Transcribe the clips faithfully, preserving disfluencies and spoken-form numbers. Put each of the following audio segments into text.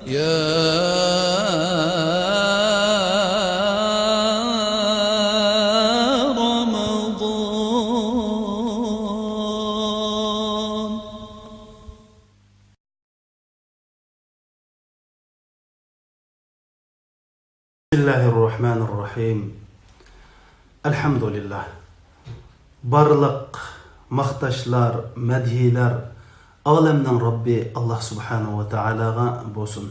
يا رمضان. بسم الله الرحمن الرحيم. الحمد لله. بارلىق ماختاشلار، مەدھىيلەر ئالەمنىڭ رەببى ئاللاھ سۇبھانەھۇ ۋە تائالاغا بولسۇن.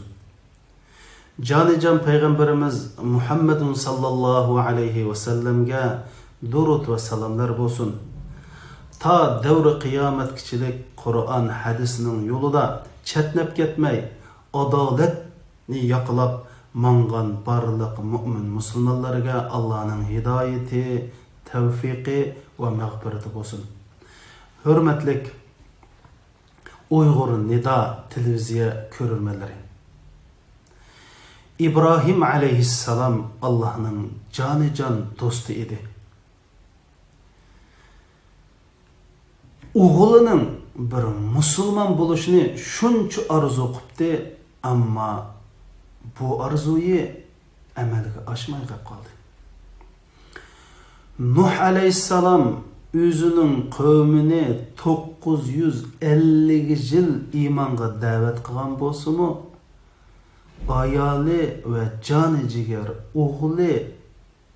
جانىجان پەيغەمبىرىمىز مۇھەممەدۇن ساللاللاھۇ ئەلەيھى ۋەسەللەمگە دۇرۇد ۋە سالاملار بولسۇن. تا دەۋرى قىيامەتكىچىلىك قۇرئان، ھەدىسنىڭ يولىدا چەتنەپ كەتمەي، ئادالەتنى ياقلاپ ماڭغان بارلىق مۆمىن مۇسۇلمانلارغا ئاللاھنىڭ ھىدايىتى، تەۋپىقى ۋە مەغپىرىتى بولسۇن. ھۆرمەتلىك ئۇيغۇر نىدا تېلېۋىزىيە كۆرۈرمەنلىرى، ئىبراھىم ئەلەيھىسسالام ئاللاھنىڭ جانىجان دوستى ئىدى. ئوغلىنىڭ بىر مۇسۇلمان بولۇشىنى شۇنچە ئارزۇ قىپتى، ئەمما بۇ ئارزۇيى ئەمەلگە ئاشماي قېلىپ قالدى. نۇھ ئەلەيھىسسالام ئۆزىنىڭ قەۋمىنى توققۇز يۈز ئەللىك يىل ئىمانغا دەۋەت قىلغان بولسىمۇ، ئايالى ۋە جانى جىگەر ئوغلى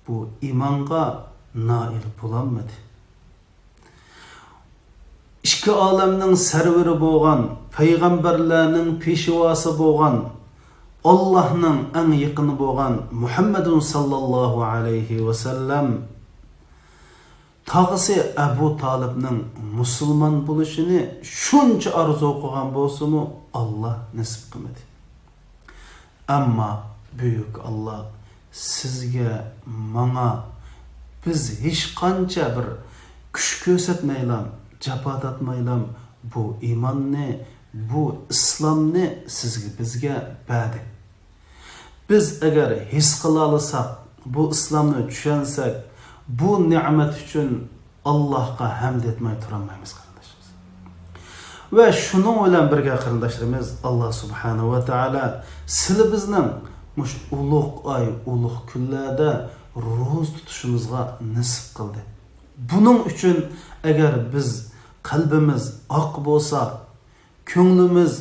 بۇ ئىمانغا نائىل بولالمىدى. ئىككى ئالەمنىڭ سەرۋىرى بولغان، پەيغەمبەرلەرنىڭ پېشۋاسى بولغان، ئاللاھنىڭ ئەڭ يېقىنى بولغان مۇھەممەدۇن ساللاللاھۇ ئەلەيھى ۋەسەللەم تاغىسى ئەبۇ تالىپنىڭ مۇسۇلمان بولۇشىنى شۇنچە ئارزۇ قىلغان بولسىمۇ، ئاللاھ نېسىپ قىلمىدى. ئەمما بۈيۈك ئاللاھ سىزگە، ماڭا، بىز ھېچقانچە بىر كۈچ كۆرسەتمەيلا، جاپا تارتمايلا بۇ ئىماننى، بۇ ئىسلامنى سىزگە، بىزگە بەردى. بىز ئەگەر ھېس قىلالىساق، بۇ ئىسلامنى چۈشەنسەك، بۇ نېمەت ئۈچۈن ئاللاھقا ھەمد ئېيتماي تۇرالمايمىز، قېرىنداشلىرىمىز. ۋە شۇنىڭ بىلەن بىرگە، قېرىنداشلىرىمىز، ئاللاھ سۇبھانەھۇ ۋە تائالا سىلى بىزنىڭ مۇشۇ ئۇلۇغ ئاي، ئۇلۇغ كۈنلەردە روزا تۇتۇشىمىزغا نېسىپ قىلدى. بۇنىڭ ئۈچۈن ئەگەر بىز قەلبىمىز ئاق بولسا، كۆڭلىمىز،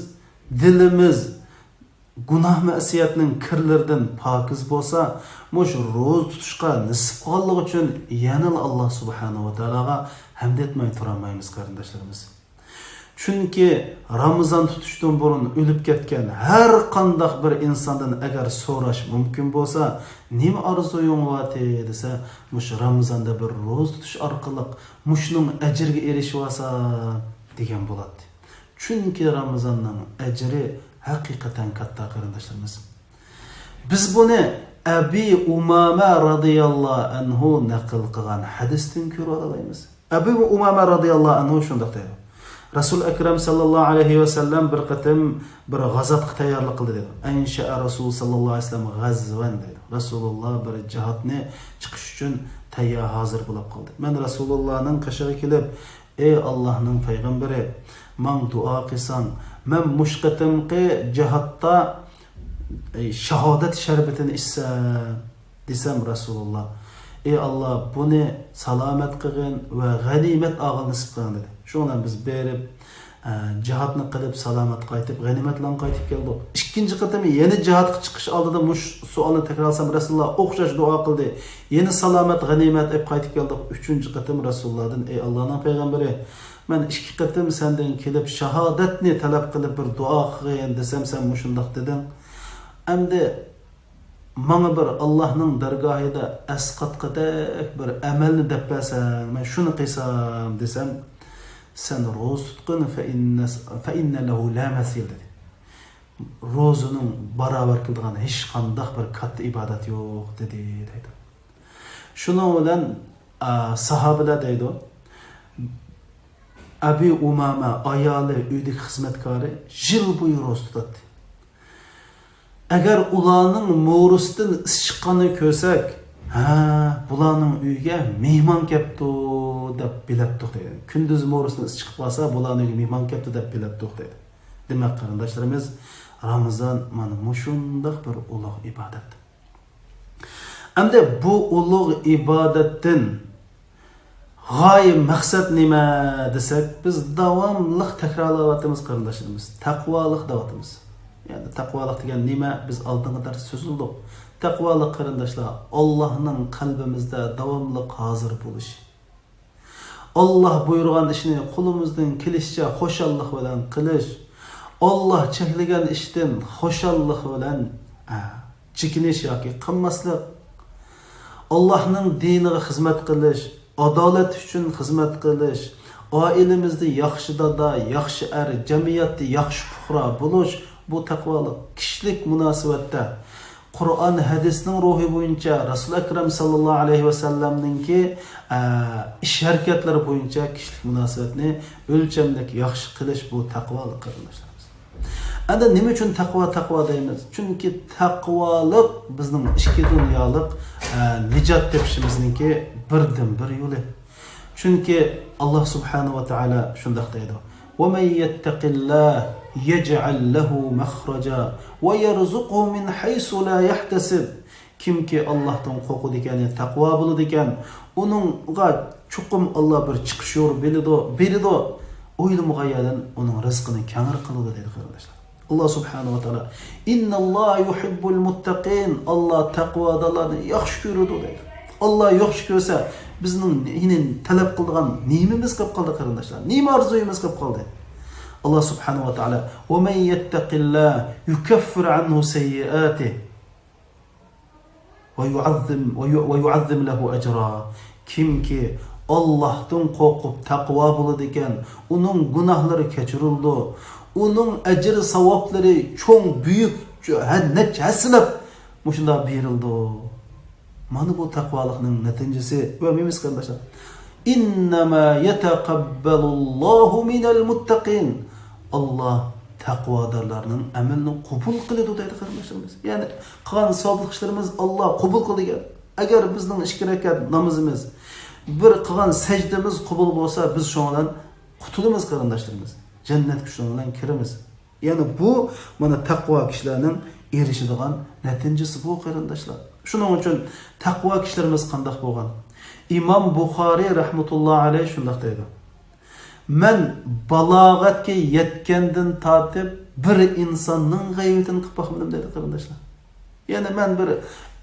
دىلىمىز گۇناھ مەسىيەتنىڭ كىرلىرىدىن پاكىز بولسا، مۇشۇ روزا تۇتۇشقا نېسىپ قىلغانلىقى ئۈچۈن يەنىلا ئاللاھ سۇبھانەھۇ ۋە تائالاغا ھەمد ئېيتماي تۇرالمايمىز، قېرىنداشلىرىمىز. چۈنكى رامىزان تۇتۇشتىن بۇرۇن ئۆلۈپ كەتكەن ھەر قانداق بىر ئىنساندىن ئەگەر سوراش مۇمكىن بولسا، نېمە ئارزۇيۇڭ بارتى دېسە، مۇشۇ رامىزاندا بىر روزا تۇتۇش ئارقىلىق مۇشۇنىڭ ئەجرىگە ئېرىشىۋالسام دېگەن بولاتتى. چۈنكى رامىزاننىڭ ئەجرى ھەقىقەتەن كاتتا، قېرىنداشلىرىمىز. بىز بۇنى ئەبى ئۇمامە رازىياللاھۇ ئەنھۇ نەقىل قىلغان ھەدىستىن كۆرۈۋالالايمىز. ئەبى ئۇمامە رازىياللاھۇ ئەنھۇ شۇنداق دەيدۇ، رەسۇل ئەكرەم ساللاللاھۇ ئەلەيھى ۋەسەللەم بىر قېتىم بىر غازاتقا تەييارلىق قىلدى دەيدۇ. ئەنشەئە رەسۇل ساللاللاھۇ ئەلەيھى ۋەسەللەم غەزۋەن دەيدۇ. رەسۇلۇللا بىر جىھادنى چىقىش ئۈچۈن تەييار ھازىر بولۇپ قالدى. مەن رەسۇلۇللانىڭ قېشىغا كېلىپ، ئەي ئاللاھنىڭ پەيغەمبىرى، ماڭا دۇئا قىلساڭ، مەن مۇشۇ قېتىمقى جىھادتا، ئەي، شاھادەت شەربىتىنى ئىچسەم، دېسەم، رەسۇلۇللا، ئەي ئاللاھ، بۇنى سالامەت قىلغىن ۋە غەنىيمەت ئالغىلى نېسىپ قىلغىن، دېدى. شۇنىڭ بىلەن بىز بېرىپ، ئە، جىھادنى قىلىپ، سالامەت قايتىپ، غەنىيمەت بىلەن قايتىپ كەلدۇق. ئىككىنچى قېتىم يەنە جىھادقا چىقىش ئالدىدا مۇشۇ سوئالنى تەكرارلىسام، رەسۇلۇللا ئوخشاش دۇئا قىلدى. يەنە سالامەت، غەنىيمەت ئېلىپ قايتىپ كەلدۇق. ئۈچىنچى قېتىم رەسۇلۇللادىن، ئەي ئاللاھنىڭ پەيغەمبىرى، مەن ئىككى قېتىم سەندىن كېلىپ شاھادەتنى تەلەپ قىلىپ بىر دۇئا قىلغىن دېسەم، سەن مۇشۇنداق دېدىڭ. ئەمدى ماڭا بىر ئاللاھنىڭ دەرگاھىدا ئەسقاتقۇدەك بىر ئەمەلنى دەپ بەرسەڭ، مەن شۇنى قىلسام دېسەم، سەن روزا تۇتقىن، فەئىننە، فەئىننە لەھۇ لا مەسىل دېدى. روزىنىڭ باراۋەر كېلىدىغان ھېچقانداق بىر كاتتا ئىبادەت يوق دېدى، دەيدۇ. شۇنىڭ بىلەن، ئا، ساھابىلەر دەيدۇ، ئەبى ئۇمامە ئايالى، ئۆيدىكى خىزمەتكارى يىل بويى روزا تۇتاتتى. ئەگەر ئۇلارنىڭ مورىسىدىن ئىس چىققاننى كۆرسەك، ھە، بۇلارنىڭ ئۆيىگە مېھمان كەپتۇ دەپ بىلەتتۇق دەيدۇ. كۈندۈز مورىسىدىن ئىس چىقىپ قالسا، بۇلارنىڭ ئۆيىگە مېھمان كەپتۇ دەپ بىلەتتۇق دەيدۇ. دېمەك، قېرىنداشلىرىمىز، رامىزان مانا مۇشۇنداق بىر ئۇلۇغ ئىبادەت. ئەمدى بۇ ئۇلۇغ ئىبادەتتىن غايە، مەقسەت نېمە دېسەك، بىز داۋاملىق تەكرارلاۋاتىمىز، قېرىنداشلىرىمىز. تەقۋالىق دەۋاتىمىز. يەنى تەقۋالىق دېگەن نېمە؟ بىز ئالدىنقى دەرستە سۆزلىدۇق. تەقۋالىق، قېرىنداشلار، ئاللاھنىڭ قەلبىمىزدە داۋاملىق ھازىر بولۇشى. ئاللاھ بۇيرۇغان ئىشنى قولىمىزدىن كېلىشىچە خۇشاللىق بىلەن قىلىش. ئاللاھ چەكلىگەن ئىشتىن خۇشاللىق بىلەن، ئە، چېكىنىش ياكى قىلماسلىق. ئاللاھنىڭ دىنىغا خىزمەت قىلىش، ئادالەت ئۈچۈن خىزمەت قىلىش، ئائىلىمىزدە ياخشى دادا، ياخشى ئەر، جەمئىيەتتە ياخشى پۇقرا بولۇش، بۇ تەقۋالىق. كىشىلىك مۇناسىۋەتتە قۇرئان، ھەدىسنىڭ روھى بويىچە، رەسۇل ئەكرەم ساللاللاھۇ ئەلەيھى ۋەسەللەمنىڭكى، ئە، ئىش ھەرىكەتلىرى بويىچە كىشىلىك مۇناسىۋەتنى ئۆلچەملىك ياخشى قىلىش، بۇ تەقۋالىق، قېرىنداشلىرىمىز. ئەندى نېمە ئۈچۈن تەقۋا، تەقۋا دەيمىز؟ چۈنكى تەقۋالىق بىزنىڭ ئىككى دۇنيالىق، ئە، نىجات تېپىشىمىزنىڭكى بىردىنبىر يولى. چۈنكى ئاللاھ سۇبھانەھۇ ۋە تائالا شۇنداق دەيدۇ: وَمَن يَتَّقِ اللَّهَ يَجْعَل لَّهُ مَخْرَجًا وَيَرْزُقْهُ مِنْ حَيْثُ لَا يَحْتَسِبُ. كىمكى ئاللاھتىن قورقىدىكەن، يەنى تەقۋا بولىدىكەن، ئۇنىڭغا چوقۇم ئاللاھ بىر چىقىش يول بىلىدۇ، بېرىدۇ، ئويلىمىغان يەردىن ئۇنىڭ رىزقىنى كەڭرى قىلىدۇ، دەيدۇ، قېرىنداشلار. ئاللاھ سۇبھانەھۇ ۋە تائالا، «إِنَّ اللَّهَ يُحِبُّ الْمُتَّقِينَ»، ئاللاھ تەقۋادارلارنى ياخشى كۆرىدۇ، دەيدۇ. ئاللاھ ياخشى كۆرسە، بىزنىڭ يەنە تەلەپ قىلىدىغان نېمىمىز قېلىپ قالدى، قېرىنداشلار؟ نېمە ئارزۇيىمىز قېلىپ قالدى؟ ئاللاھ سۇبھانەھۇ ۋە تائالا، «وَمَن يَتَّقِ اللَّهَ يُكَفِّرْ عَنْهُ سَيِّئَاتِهِ» وَيُعَظِّمْ، وَيُ-، وَيُعَظِّمْ لَهُ أَجْرًا. كىمكى ئاللاھتىن قورقۇپ تەقۋا بولىدىكەن، ئۇنىڭ گۇناھلىرى كەچۈرۈلىدۇ. ئۇنىڭ ئەجرى-ساۋابلىرى چوڭ، بۈيۈك، ھە-، نەچچە ھەسسىلەپ مۇشۇنداق بېرىلىدۇ. مانا بۇ تەقۋالىقنىڭ نەتىجىسى. كۆرمەيمىز، قېرىنداشلار. «إِنَّمَا يَتَقَبَّلُ اللَّهُ مِنَ الْمُتَّقِينَ». ئاللاھ تەقۋادارلارنىڭ ئەمىلىنى قوبۇل قىلىدۇ، دەيدۇ، قېرىنداشلىرىمىز. يەنى قىلغان سالىھلىق ئىشلىرىمىز ئاللاھ قوبۇل قىلىدىكەن. ئەگەر بىزنىڭ ئىككى رەكەت نامىزىمىز، بىر قىلغان سەجدىمىز قوبۇل بولسا، بىز شۇنىڭ بىلەن قۇتۇلىمىز، قېرىنداشلىرىمىز. جەننەتكە شۇنىڭ بىلەن كىرىمىز. يەنى بۇ، مانا، تەقۋا كىشىلەرنىڭ ئېرىشىدىغان نەتىجىسى بۇ، قېرىنداشلار. شۇنىڭ ئۈچۈن تەقۋا كىشىلىرىمىز قانداق بولغان؟ ئىمام بۇخارىي رەھمەتۇللاھى ئەلەيھ شۇنداق دەيدۇ: «مەن بالاغەتكە يەتكەندىن تارتىپ بىر ئىنساننىڭ غەيۋىتىنى قىلىپ باقمىدىم» دەيدۇ، قېرىنداشلار. يەنى مەن بىر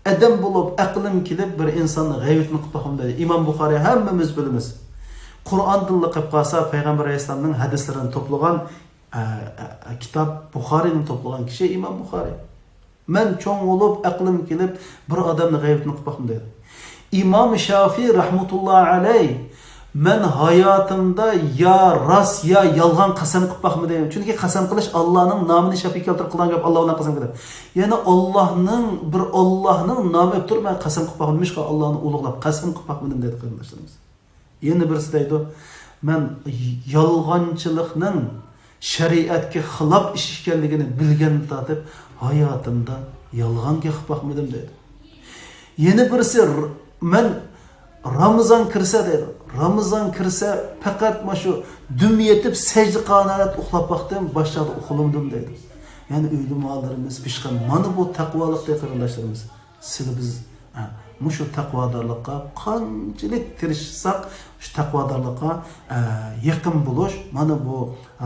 ئادەم بولۇپ، ئەقلىم كېلىپ بىر ئىنساننىڭ غەيۋىتىنى قىلىپ باقمىدىم دەيدۇ. ئىمام بۇخارىي ھەممىمىز بىلىمىز. قۇرئاندىنلا قېلىپ قالسا، پەيغەمبەر ئەلەيھىسسالامنىڭ ھەدىسلىرىنى توپلىغان، ئە، ئە، ئە، كىتاب، بۇخارىينى توپلىغان كىشى ئىمام بۇخارىي. مەن چوڭ بولۇپ، ئەقلىم كېلىپ، بىر ئادەمنىڭ غەيۋىتىنى قىلىپ باقمىدىم دەيدۇ. ئىمام شافىي رەھمەتۇللاھى ئەلەيھ، «مەن ھاياتىمدا يا راست، يا يالغان قەسەم قىلىپ باقمىدىم. چۈنكى قەسەم قىلىش ئاللانىڭ نامىنى شەپىئى كەلتۈرۈپ قىلغان گەپ، ئاللا بىلەن قەسەم قىلىپ. يەنى ئاللانىڭ، بىر ئاللانىڭ نامى ئېلىپ تۇرۇپ مەن قەسەم قىلىپ باقمىدىم. ھېچقانداق ئاللانى ئۇلۇغلاپ قەسەم قىلىپ باقمىدىم» دەيدۇ، قېرىنداشلىرىمىز. يەنە بىرسى دەيدۇ، «مەن يالغانچىلىقنىڭ شەرىئەتكە خىلاپ ئىش ئىكەنلىكىنى بىلگەندىن تارتىپ ھاياتىمدا يالغان گەپ قىلىپ باقمىدىم» دەيدۇ. يەنە بىرسى، «ر-، مەن رامىزان كىرسە» دەيدۇ، «رامىزان كىرسە پەقەت مانا شۇ دۈم يېتىپ سەجدە قىلغان ھالەتتە ئۇخلاپ باقتىم، باشقا ئۇخلىمىدىم» دەيدۇ. يەنى ئۆلىمالىرىمىز پىشقان، مانا بۇ تەقۋالىق دەيدۇ، قېرىنداشلىرىمىز. سىلى بىز، ھە، مۇشۇ تەقۋادارلىققا قانچىلىك تىرىشساق، شۇ تەقۋادارلىققا، ئە، يېقىن بولۇش، مانا بۇ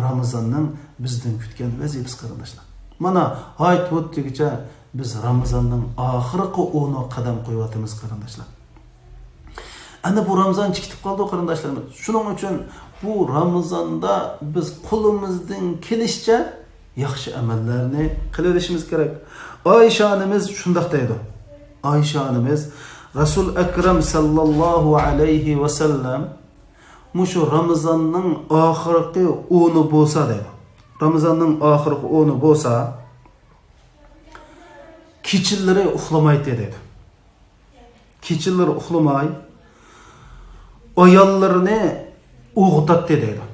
رامىزاننىڭ بىزدىن كۈتكەن ۋەزىپىسى، قېرىنداشلار. مانا، ھايت ھۇت دېگۈچە بىز رامىزاننىڭ ئاخىرقى ئونىغا قەدەم قويۇۋاتىمىز، قېرىنداشلار. ئەنە بۇ رامىزان چىقىپ قالدى، قېرىنداشلىرىمىز. شۇنىڭ ئۈچۈن بۇ رامىزاندا بىز قولىمىزدىن كېلىشىچە ياخشى ئەمەللەرنى قىلىۋېلىشىمىز كېرەك. ئائىشە ئانىمىز شۇنداق دەيدۇ. ئائىشە ئانىمىز، رەسۇل ئەكرەم ساللاللاھۇ ئەلەيھى ۋەسەللەم مۇشۇ رامىزاننىڭ ئاخىرقى ئونى بولسا دەيدۇ. رامىزاننىڭ ئاخىرقى ئونى بولسا، كېچىلىرى ئۇخلىمايتتى دەيدۇ. كېچىلىرى ئۇخلىماي، ئاياللىرىنى ئويغىتاتتى دەيدۇ.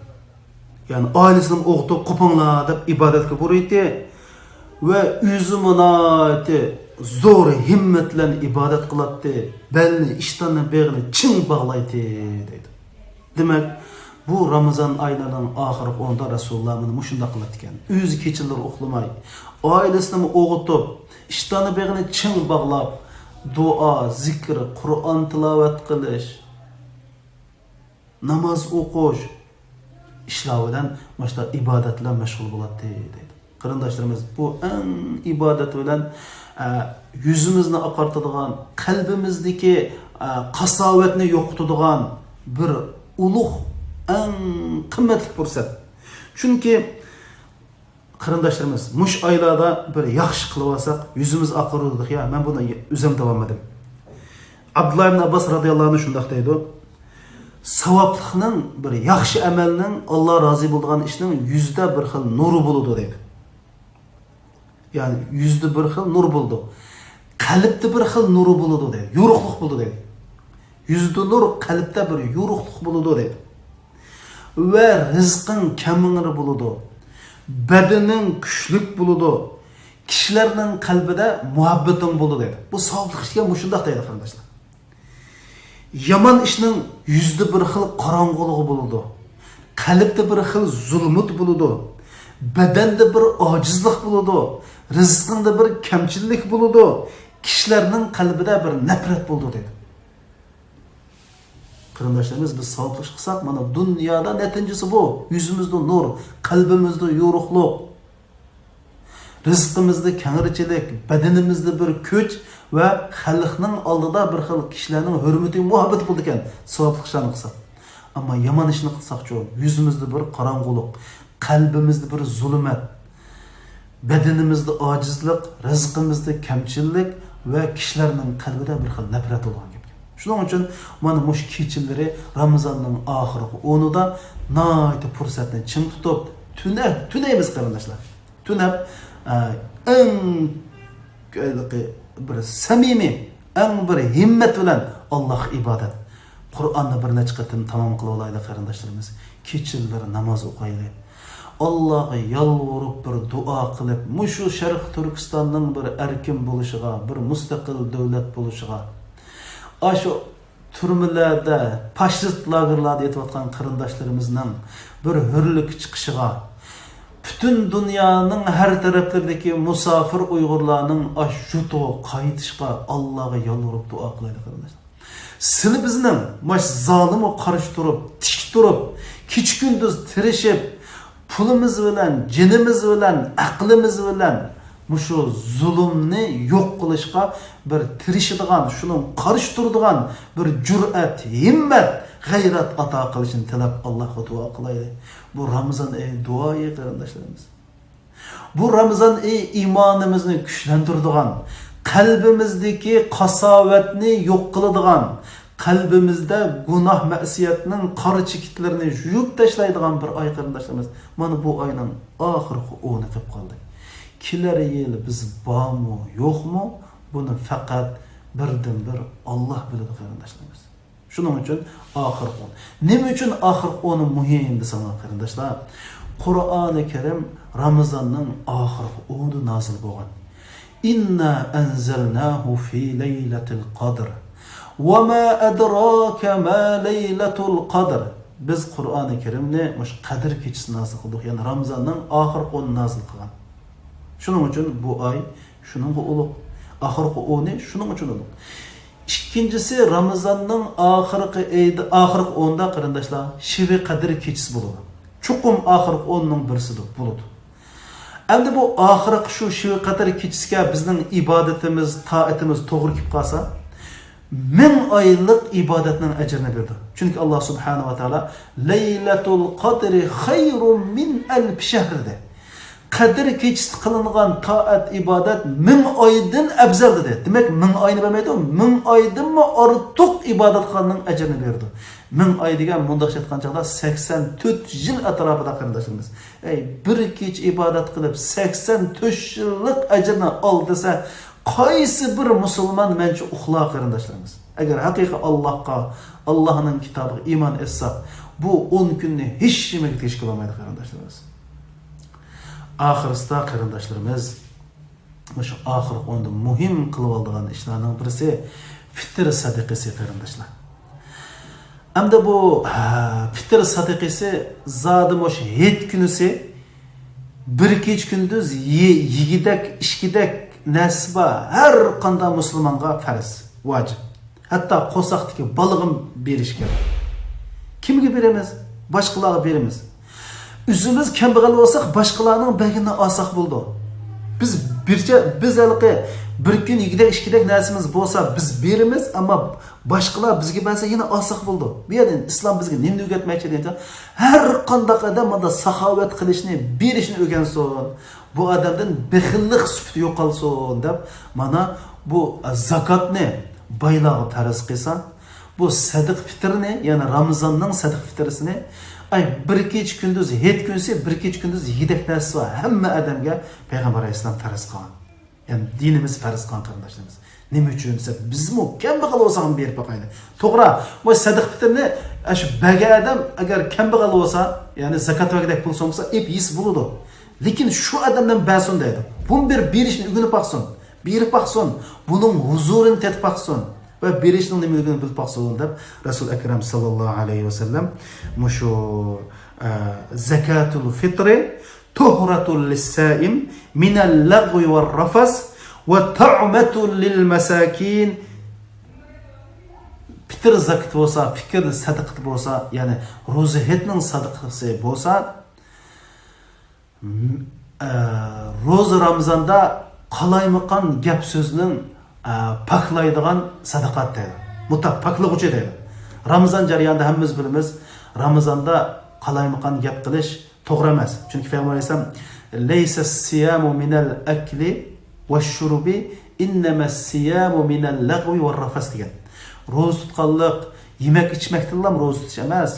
يەنى ئائىلىسىنى ئويغىتىپ، «قوپۇڭلار» دەپ ئىبادەتكە بۇيرۇيتتى ۋە ئۆزىمۇ ناھايىتى زور ھىممەت بىلەن ئىبادەت قىلاتتى. بەلنى، ئىشتاننى، بېغىنى چىڭ باغلايتتى دەيدۇ. دېمەك، بۇ رامىزان ئايلىرىنىڭ ئاخىرقى ئونىدا رەسۇلۇللا مانا مۇشۇنداق قىلاتتىكەن. ئۆزى كېچىلىرى ئۇخلىماي، ئائىلىسىنىمۇ ئويغىتىپ، ئىشتانى بېغىنى چىڭ باغلاپ، دۇئا، زىكىر، قۇرئان تىلاۋەت قىلىش، ناماز ئوقۇش، ئىشلار بىلەن، مۇشۇنداق ئىبادەت بىلەن مەشغۇل بولاتتى، دەيدۇ. قېرىنداشلىرىمىز، بۇ ئەڭ ئىبادەت بىلەن، ئە، يۈزىمىزنى ئاقارتىدىغان، قەلبىمىزدىكى، ئە، قاساۋەتنى يوقىتىدىغان بىر ئۇلۇغ، ئەڭ قىممەتلىك پۇرسەت. چۈنكى، قېرىنداشلىرىمىز، مۇشۇ ئايلاردا بىر ياخشى قىلىۋالساق، يۈزىمىز ئاقىرىدۇ، يا، مەن بۇنى ئۆزۈم دەۋالمىدىم. ئابدۇللا ئىبن ئابباس رازىياللاھۇ ئەنھۇ شۇنداق دەيدۇ، ساۋابلىقنىڭ، بىر ياخشى ئەمەلنىڭ، ئاللا رازى بولىدىغان ئىشنىڭ يۈزدە بىر خىل نۇرى بولىدۇ، دەيدۇ. يەنى يۈزدە بىر خىل نۇر بولىدۇ. قەلبتە بىر خىل نۇرى بولىدۇ، دەيدۇ. يورۇقلۇق بولىدۇ، دەيدۇ. يۈزدە نۇر، قەلبتە بىر يورۇقلۇق بولىدۇ، دەيدۇ. ۋە رىزقىڭ كەمىڭىر بولىدۇ. بەدىنىڭ كۈچلۈك بولىدۇ. كىشىلەرنىڭ قەلبىدە مۇھەببىتىڭ بولىدۇ، دەيدۇ. بۇ ساۋابلىق ئىشكە مۇشۇنداق دەيدۇ، قېرىنداشلار. يامان ئىشنىڭ يۈزدە بىر خىل قاراڭغۇلۇقى بولىدۇ. قەلبتە بىر خىل زۇلمەت بولىدۇ. بەدەندە بىر ئاجىزلىق بولىدۇ. رىزقىڭدا بىر كەمچىللىك بولىدۇ. كىشىلەرنىڭ قەلبىدە بىر نەپرەت بولىدۇ، دەيدۇ. قېرىنداشلىرىمىز، بىز ساۋابلىق ئىش قىلساق، مانا دۇنيادا نەتىجىسى بۇ. يۈزىمىزدە نۇر، قەلبىمىزدە يورۇقلۇق، رىزقىمىزدا كەڭرىچىلىك، بەدىنىمىزدە بىر كۈچ ۋە خەلقنىڭ ئالدىدا بىر خىل كىشىلەرنىڭ ھۆرمىتى، مۇھەببىتى بولىدىكەن، ساۋابلىق ئىشلارنى قىلساق. ئەمما يامان ئىشنى قىلساقچۇ، يۈزىمىزدە بىر قاراڭغۇلۇق، قەلبىمىزدە بىر زۇلۇمەت، بەدىنىمىزدە ئاجىزلىق، رىزقىمىزدا كەمچىللىك ۋە كىشىلەرنىڭ قەلبىدە بىر خىل نەپرەت بولغان گەپكەن. شۇنىڭ ئۈچۈن مانا مۇشۇ كېچىلىرى، رامىزاننىڭ ئاخىرقى ئونىدا ناھايىتى پۇرسەتنى چىڭ تۇتۇپ، تۈنە-، تۈنەيمىز، قېرىنداشلار. تۈنەپ، ئە، ئەڭ بىر سەمىمىي، ئەڭ بىر ھىممەت بىلەن ئاللاھقا ئىبادەت. قۇرئاننى بىر نەچچە قېتىم تامام قىلىۋالايلى، قېرىنداشلىرىمىز. كېچىلىرى ناماز ئوقايلى. ئاللاھقا يالۋۇرۇپ، بىر دۇئا قىلىپ، مۇشۇ شەرقىي تۈركىستاننىڭ بىر ئەركىن بولۇشىغا، بىر مۇستەقىل دۆلەت بولۇشىغا، ئاشۇ تۈرمىلەردە، فاشىست لاگېرلاردا يېتىۋاتقان قېرىنداشلىرىمىزنىڭ بىر ھۆرلۈككە چىقىشىغا، پۈتۈن دۇنيانىڭ ھەر تەرەپلىرىدىكى مۇساپىر ئۇيغۇرلارنىڭ ئاشۇ يۇرتىغا قايتىشىغا ئاللاغا يالۋۇرۇپ دۇئا قىلايلى، قېرىنداشلار. سىلى بىزنىڭ ماش زالىمغا قارشى تۇرۇپ، تىك تۇرۇپ، كېچە-كۈندۈز تىرىشىپ، پۇلىمىز بىلەن، جېنىمىز بىلەن، ئەقلىمىز بىلەن مۇشۇ زۇلۇمنى يوق قىلىشقا بىر تىرىشىدىغان، شۇنىڭ قارشى تۇرىدىغان بىر جۈرئەت، ھىممەت، غەيرەت ئاتا قىلىشىنى تىلەپ، ئاللاھقا دۇئا قىلايلى. بۇ رامىزان ئېيى دۇئا ئېيى، قېرىنداشلىرىمىز. بۇ رامىزان ئېيى ئىمانىمىزنى كۈچلەندۈرىدىغان، قەلبىمىزدىكى قاساۋەتنى يوق قىلىدىغان، قەلبىمىزدە گۇناھ، مەسىيەتنىڭ قارا چېكىتلىرىنى يۇيۇپ تاشلايدىغان بىر ئاي، قېرىنداشلىرىمىز. مانا بۇ ئاينىڭ ئاخىرقى ئونى كېلىپ قالدى. كېلەر يىل بىز بارمۇ، يوقمۇ، بۇنى پەقەت بىردىنبىر ئاللاھ بىلىدۇ، قېرىنداشلىرىمىز. شۇنىڭ ئۈچۈن ئاخىرقى ئون. نېمە ئۈچۈن ئاخىرقى ئونى مۇھىم دېسەڭلار، قېرىنداشلار، قۇرئانى كەرىم رامىزاننىڭ ئاخىرقى ئونىدا نازىل بولغان. «إنا أنزلناه في ليلة القدر وما أدراك ما ليلة القدر.» بىز قۇرئانى كەرىمنى مۇشۇ قەدىر كېچىسى نازىل قىلدۇق، يەنى رامىزاننىڭ ئاخىرقى ئونى نازىل قىلغان. شۇنىڭ ئۈچۈن بۇ ئاي شۇنىڭغا ئۇلۇغ. ئاخىرقى ئونى شۇنىڭ ئۈچۈن ئۇلۇغ. ئىككىنچىسى، رامىزاننىڭ ئاخىرقى ئېيىدا، ئاخىرقى ئوندا، قېرىنداشلار، شېۋە قەدىر كېچىسى بولىدۇ. چوقۇم ئاخىرقى ئوننىڭ بىرسىدە بولىدۇ. ئەمدى بۇ ئاخىرقى شۇ شېۋە قەدىر كېچىسىگە بىزنىڭ ئىبادىتىمىز، تائىتىمىز توغرا كېلىپ قالسا، مىڭ ئايلىق ئىبادەتنىڭ ئەجرىنى بېرىدۇ. چۈنكى ئاللاھ سۇبھانەھۇ ۋە تائالا «لەيلەتۇل قەدرى خەيرۇم مىن ئەلفى شەھر» دېدى. قەدىر كېچىسىدە قىلىنغان تائەت ئىبادەت مىڭ ئايدىن ئەۋزەل دېدى. دېمەك، مىڭ ئاينى بەرمەيدۇ، مىڭ ئايدىنمۇ ئارتۇق ئىبادەت قىلغاننىڭ ئەجرىنى بېرىدۇ. مىڭ ئاي دېگەن، مۇنداقچە ئېيتقان چاغدا، سەكسەن تۆت يىل ئەتراپىدا، قېرىنداشلىرىمىز. ئەي، بىر كېچە ئىبادەت قىلىپ، سەكسەن تۆت يىللىق ئەجرىنى ئال دېسە، قايسى بىر مۇسۇلمان مەنچە ئۇخلار، قېرىنداشلىرىمىز؟ ئەگەر ھەقىقىي ئاللاھقا، ئاللاھنىڭ كىتابىغا ئىمان ئېيتساق، بۇ ئون كۈننى ھېچنېمىگە تېڭىشكە بولمايدۇ، قېرىنداشلىرىمىز. ئاخىرسىدا، قېرىنداشلىرىمىز، مۇشۇ ئاخىرقى ئوندا مۇھىم قىلىۋالىدىغان ئىشلارنىڭ بىرسى فىتىر سەدىقىسى، قېرىنداشلار. ئەمدى بۇ، ھە، پىتىر سەدىقىسى زادى مۇشۇ ھېيت كۈنىسى بىر كېچە كۈندۈز يە-، يېگۈدەك، ئىچكۈدەك نەرسە بار، ھەر قانداق مۇسۇلمانغا پەرز، ۋاجىپ. ھەتتا قورساقتىكى بالىغىمۇ بېرىش كېرەك. كىمگە بېرىمىز؟ باشقىلارغا بېرىمىز. ئۆزىمىز كەمبەغەل بولساق، باشقىلارنىڭ بەرگىنىنى ئالساق بولىدۇ. بىز بىرچە، بىز ھېلىقى بىر كۈن يېگۈدەك، ئىچكۈدەك نەرسىمىز بولسا، بىز بېرىمىز، ئەمما باشقىلار بىزگە بەرسە، يەنە ئالساق بولىدۇ. بۇ يەردە ئىسلام بىزگە نېمىنى ئۆگەتمەكچى دېگەن، ھەر قانداق ئادەم مۇنداق ساخاۋەت قىلىشنى، بېرىشنى ئۆگەنسۇن. بۇ ئادەمدىن بېخىللىق سۈپىتى يوقالسۇن دەپ، مانا بۇ زاكاتنى بايلارغا پەرز قىلسا، بۇ سەدىقە پىتىرنى، يەنى رامىزاننىڭ سەدىقە پىتىرىسىنى، ئاي، بىر كېچە كۈندۈز، ھېيت كۈنىسى بىر كېچە كۈندۈز يېگۈدەك نەرسىسى بار ھەممە ئادەمگە پەيغەمبەر ئەلەيھىسسالام پەرز قىلغان. يەنى دىنىمىز پەرز قىلغان، قېرىنداشلىرىمىز. نېمە ئۈچۈن دېسە، بىزمۇ كەمبەغەل بولساقمۇ بېرىپ باقايلى. توغرا، بۇ سەدىقە پىتىرنى، ئە، شۇ بەرگەن ئادەم ئەگەر كەمبەغەل بولسا، يەنى زاكات بەرگۈدەك پۇل سومكىسى ئېلىپ يېسە بولىدۇ. لېكىن شۇ ئادەمدىن بەرسۇن دەيدۇ. بۇنى بىر بېرىشنى ئۆگىنىپ باقسۇن. بېرىپ باقسۇن. بۇنىڭ ھۇزۇرىنى تېتىپ باقسۇن. ۋە بېرىشنىڭ نېمىلىكىنى بىلىپ باقسۇن دەپ رەسۇل ئەكرەم ساللاللاھۇ ئەلەيھى ۋەسەللەم مۇشۇ، ئە، زەكاتۇل فىترى تۇھرەتۇل لىسسائىم مىنەل لەغۋى ۋەر رەفەس ۋە تۇئمەتۇل لىل مەساكىن. پىتىر زاكىتى بولسا، پىتىر سەدىقىتى بولسا، يەنى روزا ھېيتنىڭ سەدىقىسى بولسا، ئە، روزا رامىزاندا قالايمىقان گەپ سۆزنىڭ، ئە، پاكلايدىغان سەدىقات دەيدۇ. مۇتلەق پاكلىغۇچى دەيدۇ. رامىزان جەريانىدا ھەممىمىز بىلىمىز، رامىزاندا قالايمىقان گەپ قىلىش توغرا ئەمەس. چۈنكى پەيغەمبەر ئەلەيھىسسالام، لەيسەس سىيامۇ مىنەل ئەكلى ۋەششۇربى، ئىننەمەس سىيامۇ مىنەل لەغۋى ۋەر رەفەس دېگەن. روزا تۇتقانلىق يېمەك ئىچمەكتىنلا روزا تۇتۇش ئەمەس،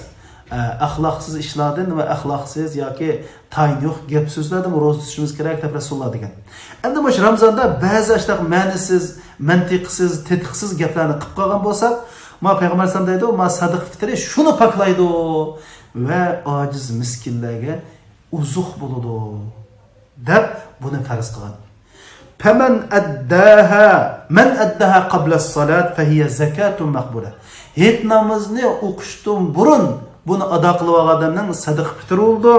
ئە، ئەخلاقسىز ئىشلاردىن ۋە ئەخلاقسىز ياكى تايىنى يوق گەپ سۆزلەردىن روزا تۇتۇشىمىز كېرەك دەپ رەسۇلۇللا دېگەن. ئەمدى مۇشۇ رامىزاندا بەزى ئاشۇنداق مەنىسىز، مەنتىقسىز، تېتىقسىز گەپلەرنى قىلىپ قالغان بولساق، ما پەيغەمبەر ئەلەيھىسسالام دەيدۇ، ما سەدىقە پىترى شۇنى پاكلايدۇ ۋە ئاجىز مىسكىنلەرگە ئوزۇق بولىدۇ دەپ بۇنى پەرز قىلغان. فمن أداها، من أداها قبل الصلاة فهي زكاة مقبولة. ھېيت نامىزىنى ئوقۇشتىن بۇرۇن بۇنى ئادا قىلىپ ئالغان ئادەمنىڭ سەدىقە پىتىرى بولىدۇ.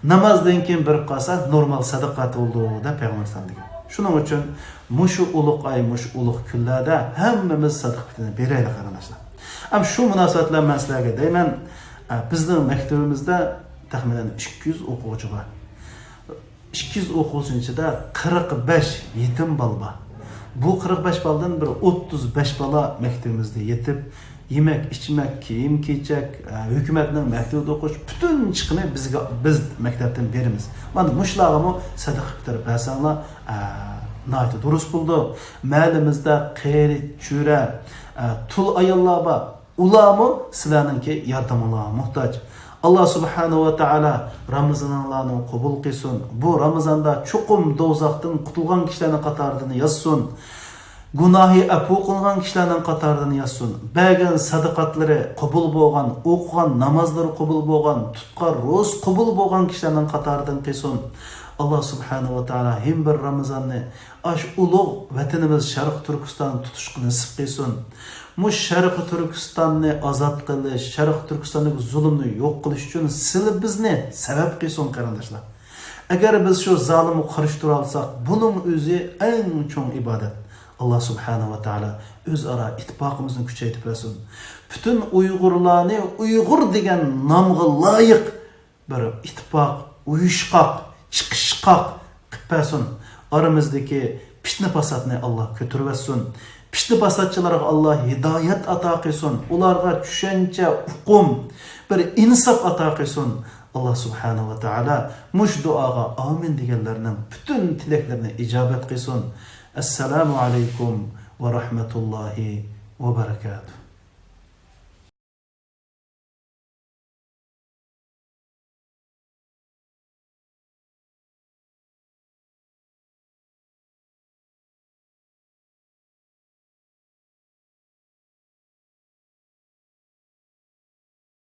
نامازدىن كېيىن بېرىپ قالسا، نورمال سەدىقاتى بولىدۇ دەپ پەيغەمبەر ئەلەيھىسسالام دېگەن. شۇنىڭ ئۈچۈن مۇشۇ ئۇلۇغ ئاي، مۇشۇ ئۇلۇغ كۈنلەردە ھەممىمىز سەدىقە پىتىرىنى بېرەيلى، قېرىنداشلار. ھەم شۇ مۇناسىۋەت بىلەن مەن سىلەرگە دەيمەن، ئە، بىزنىڭ مەكتىۋىمىزدە تەخمىنەن ئىككى يۈز ئوقۇغۇچى بار. ئىككى يۈز ئوقۇغۇچىنىڭ ئىچىدە قىرىق بەش يېتىم بالا بار. بۇ قىرىق بەش بالىدىن بىر ئوتتۇز بەش بالا مەكتىۋىمىزدە يېتىم، يېمەك، ئىچمەك، كىيىم-كېچەك، ئە، ھۆكۈمەتنىڭ مەكتىۋىدە ئوقۇش، پۈتۈن چىقىمى بىزگە، بىز مەكتەپتىن بېرىمىز. مانا مۇشۇلارغىمۇ سەدىقە پىتىر بەرسەڭلار، ئە، ناھايىتى دۇرۇس بولىدۇ. مەھەللىمىزدە قېرى، چۈرە، ئە، تۇل ئاياللار بار. ئۇلارمۇ سىلەرنىڭكى ياردىمىڭلارغا موھتاج. ئاللا سۇبھانەھۇ ۋە تائالا رامىزانىڭلارنى قوبۇل قىلسۇن. بۇ رامىزاندا چوقۇم دوزاختىن قۇتۇلغان كىشىلەرنىڭ قاتارىدىن يازسۇن. گۇناھى ئەپۇ قىلىنغان كىشىلەرنىڭ قاتارىدىن يازسۇن. بەرگەن سەدىقاتلىرى قوبۇل بولغان، ئوقۇغان نامازلىرى قوبۇل بولغان، تۇتقان روزىسى قوبۇل بولغان كىشىلەرنىڭ قاتارىدىن قىلسۇن. ئاللا سۇبھانەھۇ ۋە تائالا يەنە بىر رامىزاننى ئاشۇ ئۇلۇغ ۋەتىنىمىز شەرقىي تۈركىستاندا تۇتۇشقا نېسىپ قىلسۇن. مۇشۇ شەرقىي تۈركىستاننى ئازاد قىلىش، شەرقىي تۈركىستاندىكى زۇلۇمنى يوق قىلىش ئۈچۈن سىلى بىزنى سەۋەب قىلسۇن، قېرىنداشلار. ئەگەر بىز شۇ زالىمغا قارشى تۇرالىساق، بۇنىڭ ئۆزى ئەڭ چوڭ ئىبادەت. ئاللا سۇبھانەھۇ ۋە تائالا ئۆزئارا ئىتتىپاقىمىزنى كۈچەيتىپ بەرسۇن. پۈتۈن ئۇيغۇرلارنى ئۇيغۇر دېگەن نامغا لايىق بىر ئىتتىپاق، ئۇيۇشقاق، چىقىشقاق قىلىپ بەرسۇن. ئارىمىزدىكى پىتنە-پاساتنى ئاللا كۆتۈرۈۋەتسۇن. پىتنە-پاساتچىلارغا ئاللا ھىدايەت ئاتا قىلسۇن. ئۇلارغا چۈشەنچە، ئۇقۇم، بىر ئىنساپ ئاتا قىلسۇن. ئاللا سۇبھانەھۇ ۋە تائالا مۇشۇ دۇئاغا ئامىن دېگەنلەرنىڭ پۈتۈن تىلەكلىرىنى ئىجابەت قىلسۇن. ئەسسالامۇ ئەلەيكۇم ۋە رەھمەتۇللاھى ۋە بەرەكاتۇھ.